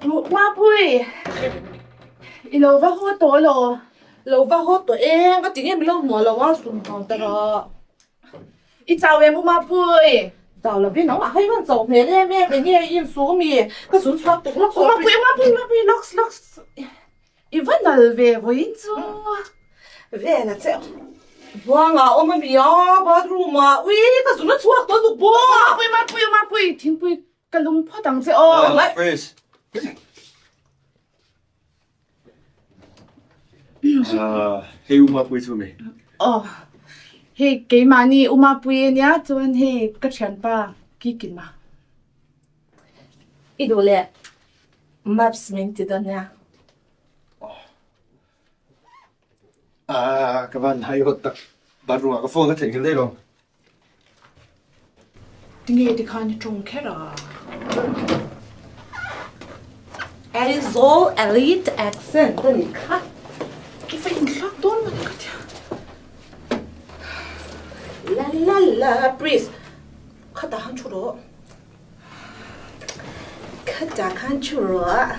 Mapui, i lo va haw tawh lo. Lo va haw tawh e, ka ti nge min lo hmuh lo a, sum vang ta rah. I chau em u Mapui? Chau lo ve nangmah hei van chau hmel em em, enge i insu mi? Ka zun chhuak tuk lawk U Mapui, U Mapui, Mapui, lawks, lawks. I va nal ve vawiin chu. Vel a che. Buanga awm a mi a, bathroom ah. Ui, ka zun a chhuak tawh nuk bawk. U Mapui, Mapui, U Mapui, thingpui ka lum phawt ang che aw. Please. Hei U Mapui chu mi. Aw, hei keimahni U Mapui ania chuan hei ka thianpa Kikima. I duh leh Maps min ti dawn nia. Ah, ka van hai hawt tak. Bathroom ah ka phone ka theihnghilh daih lo. Tinge tikhan i tawng kher a? Aizawl Elite accent a nih kha. I va inthlak dawn mawni ka tia. La la la, please. Khatah khan thu rawh. Khatah khan thu rawh.